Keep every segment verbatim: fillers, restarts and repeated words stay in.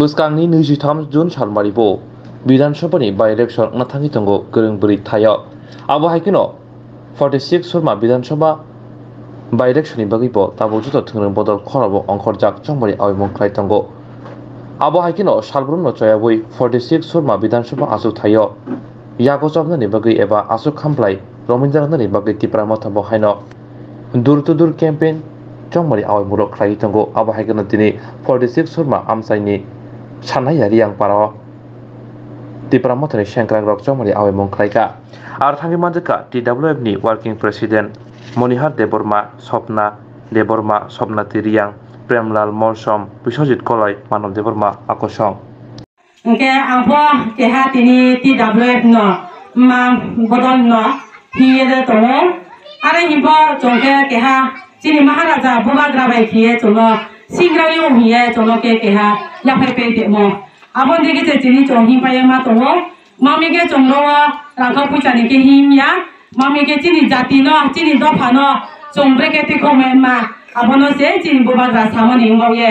Bwskangni nui jitham June salmari bo Bidhan Sabha ni by-election wngna thangwi tongo kwrwng bwrwi thaio. Abo hai kheno forty six Surma Bidhan Sabha by-election ni bagwi bo tabuk joto thwngrwng bodol khorabo ongkhorjak chongmari aoimung khlai tongo. Abo hai kheno salbrumno choyaui forty six Surma Bidhan Sabha achuk thaio yago chopnani bagwi eba achuk khamplai romwi jaknani bagwi Tipra Motha bo haino door to door campaign chongmani aoimung rok khlaiwi tongo. Abo hai kheno tini forty six Surma amchaini Sanaya Riyang parao Tipra Mothani sengkrak rok chongmani aoimung khlaikha. Aro thangwi manjakha T W F ni working president Monihar Debbarma, Sopna Debbarma, Sopna T Riyang, Premlal Molsom, Biswajit Koloi, Manav Debbarma, Akosong. Hwnkhe ang bo keha tini T W F no ma bodol no hiye de tongo. Are himbo chwng khe keha chini Maharaja Bubagra bai khiye chwngno singrayo hiye chwngno khe keha yaphai pe temo. Aboni khe chini chwng himpaye ma tongo. Mami khe chwngno rangkha puisa ni khe himya. Mami khe chini jati no, chini dopha no, chwng brekhe twi khokma ma, abono se chini bubagra samani wngbaoh ye.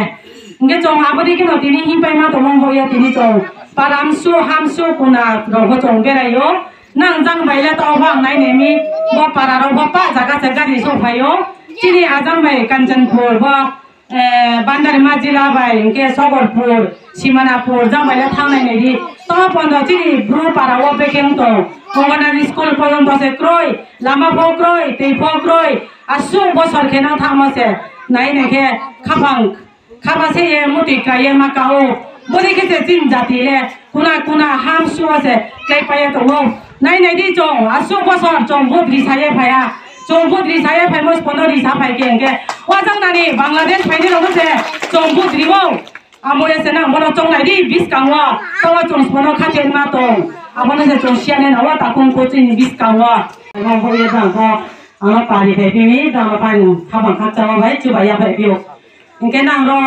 Hwnkhe chwng aboni kheno tini himpai ma tongma wngbaoh ye, tini chwng para amsu, hamsu, kuna rokbo chwng beraio. Nang jang bai le tongbo ang nai nemi, bo para rokbo pa jaga se gari sok phaio. Chini ajang bai Kanchanpur bo, Eh, Bandarima jila bai hwnkhe Sogorpur, Simanapur, jang bai le thangnai nai di. Tamo pondo chini bru para o bekheng tong. Anganwadi school pojonto se kroi, lama pho kroi, twi pho kroi. Aswk bosor khe no thangma se. Nai nai khe khapang, khapa se ye muti kaiye ma kao. Boni khe se chini jati le Kuna kuna hamsu o se kaipaye tongo. Nai nai di chwng, aswk bosor chwng vote risaye phaiya. Chwng vote risaye phaimo se pono risa phaikhe hwnkhe. Wajaknani Bangladesh phaini rokno se chwng vote riwo. Amo ya se nang bono chongnai di biskango. Tawa chwng se pono khachen ma tong. Abono se chwng siya nai nawa takung ko chini biskango. Ano bo ye jang ko, ano pari phai phini, dama pani khabang khakchangma bai chubai ya phai phio. Hwnkhe nang ro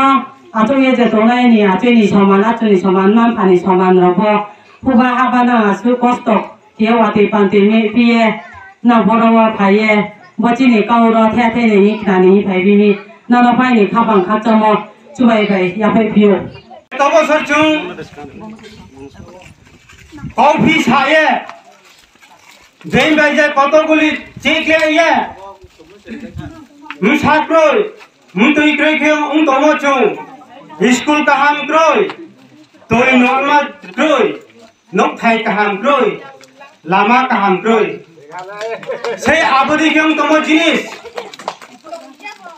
achukye je tongnai ni achukni soman, achukni soman, manphani soman rokbo phuba haba nang aswk kosto khe watwi pantwi me phiye nang bono o phaiye bo chini kau ro the the ni khnani phai bini nono phaini khapang khakchangmo chubai bai yaphai phio. Tobo sor chwng kau phi saye. Jeng bai je kotokguli chikle ye. Msa kroi, mtwi kroi khe wng tongo chwng. School kaham kroi, twi nokma kroi, nokthai kaham kroi, lama kaham kroi. Sei aboni khe wng tongo jinis.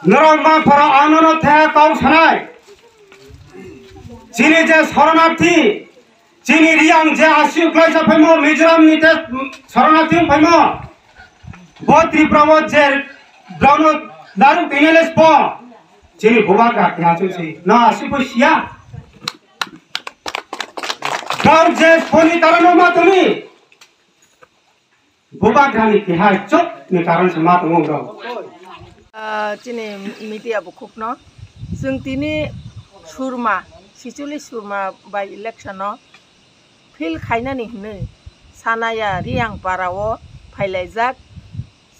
Norok ma phara anono the kau sanai. Chini je soronarthi, Chini Riyang je aswk klaisa phaimo, Mizoram ni te soronarthi wng phaimo. Bo Tripura o je brauno narwk twi nai le spo. Chini bubagra keha chwng si. No aswk bo siya. Brau je sponi karano ma tongwi. Bubagrani keha chokni karon se ma tongo bro. Ah, chini media bukhukno chwng tini Surma, sichuli Surma by election-o fail khainani hwnwi Sanaya Riyang para-o phailaijak.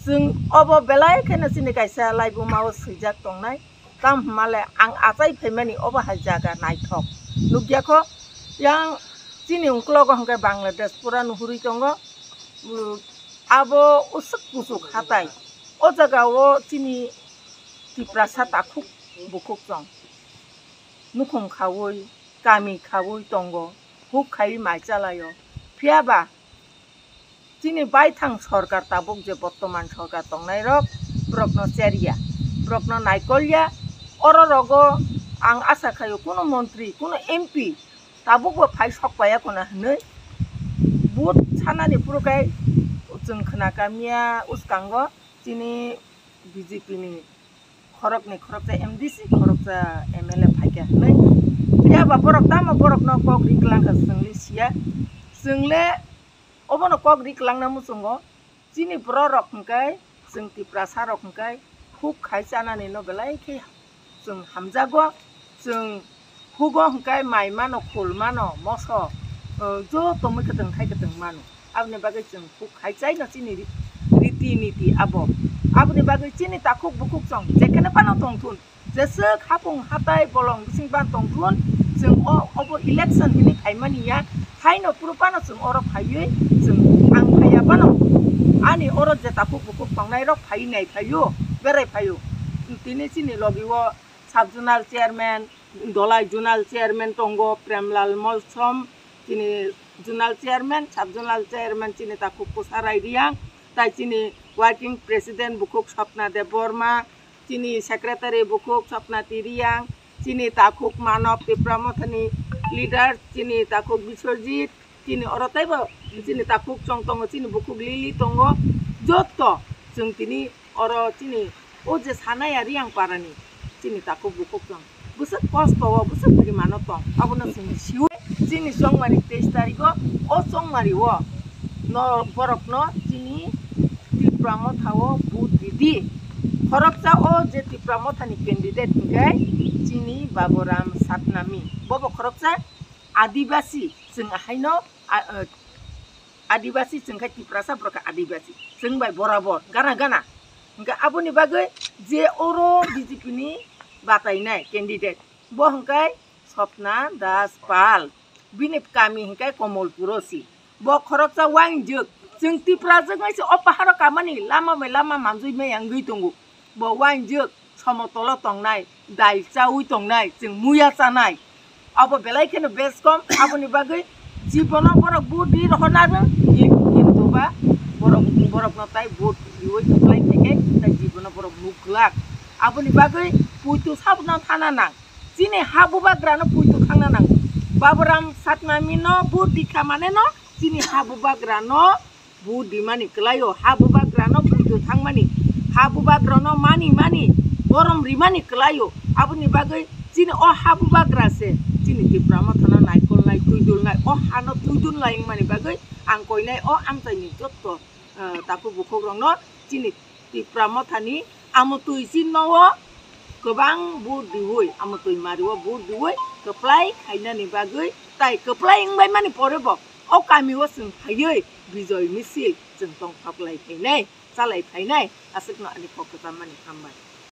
Chwng obo belai kheno chini kaisa laibuma-o swijak tongnai. Tamo hwnmale ang achai phaimani obo hai jaga naithok nukya kho. Yang chini uklogo hwnkhe Bangladesh pura nuhurwi tongo. Abo usuk kusuk hatai. O jagao chini Tiprasa takhuk bukhuk chwng nukhung khaui, kami khaui tongo, huk khaiwi mai chalaio. Phiyaba chini baithang sorkar tabuk je bottoman sorkar tongnairok, borokno cherya, borokno naikolya. Oro rogo ang asa khaio kuno montri, kuno M P tabukbo phai sok paiya khuna hwnwi vote sanani phuru khe chwng khna kamya uskango chini B J P ni khoroknwi khoroksa M D C, khoroksa M L A phaikha hwnwi. Phiyaba borok tamo borokno kok ri kwlangkha chwngli siya. Chwngle obono kok ri kwlangna muchungo. Chini bororok hwnkhe, chwng Tiprasarok hwnkhe huk khai chananino belai khe chwng hamjago. Chwng hugo hwnkhe mai mano, khul mano, moso, uh, joto mui kwtwng thai kwtwng mano. Aboni bagwi chwng huk khai chaino chini ri-, riti niti abo. Aboni bagwi chini takhuk bukhuk chwng jekheno phano tongthun, jeswk hapung hatai bolong bising phano tongthun, Chwng o, obo election hwnwi khaimani ya, haino phuru phano chwng oro phaiwi chwng ang phaiya phano ani oro je takhuk bukhuk tongnai rok phaiwi nai phaio, berai phaio. Tini chini logi o sub zonal chairman, Dolai zonal chairman tongo Premlal Molsom, chini zonal chairman, sub zonal chairman chini takhuk Kusarai Riang, tai chini working president bukhuk Swapna Debbarma, chini secretary bukhuk Swapna Tiriang, chini takhuk Manob Tipra Mothani leader, chini takhuk Biswajit, chini oro teibo chini takhuk chwng tongo, chini bukhuk Lily tongo, joto chwng tini oro chini o je Sanaya Riang parani chini takhuk bukhuk chwng bwswk kosto o, bwswk bwrwi mano tong, abono chwng siwi chini chongmari teis tarikh o, o chongmari o no borokno chini Tipra Motha o vote ridi. Khoroksa o je Tipra Mothani candidate hwnkhe chini Baburam Satnami. Bobo khoroksa Adibasi, chwng haino a, a, Adibasi chwng khe Tiprasa, borok khe Adibasi. Chwng bai borabor, gana gana. Hwnkhe aboni bagwi je oro B J P ni batainai candidate, bo hwnkhe Swapna Das Pal. Bini kami hwnkhe Komolpuro si. Bo khoroksa uaingjwk. Chwng Tiprajwk wngwi se o paharo kamani lama bai lama manjui maya wngwi tongo. Bo uaingjwk somotolo tongnai, dal chaui tongnai, chwng muya chanai. Abo belai kheno bes kom, aboni bagwi jibono borok vote ri rohorna rw, kintu ba borok, borokno tai vote riui kwplai khaikhe tai jibono borok nuk glak. Aboni bagwi puitu sabono thana nang. Chini ha bubagrano puitu thangna nango. Baburam Satnamino vote rikha maneno chini ha bubagrano vote rimani kwlaio, ha bubagrano puitu thangmani, ha bubagrano mani mani, borom rimani kwlaio. Aboni bagwi chini o ha bubagra se chini Tipra Mothano naikolnai, twidulnai, o hano twidulnai wngmani bagwi ang koinai o amchaini jotto, eh, takhuk bukhukrokno chini Tipra Mothani amotwi chinno o kwbang vote riui, amotwi mario vote riui kwplai khainani bagwi, tai kwplai wngbaimani pore bo o kamio chwng phaiwi bijoi misil chwng tongthok lai phainai, chalai phainai, aswkno ani kok kwchamani hambai.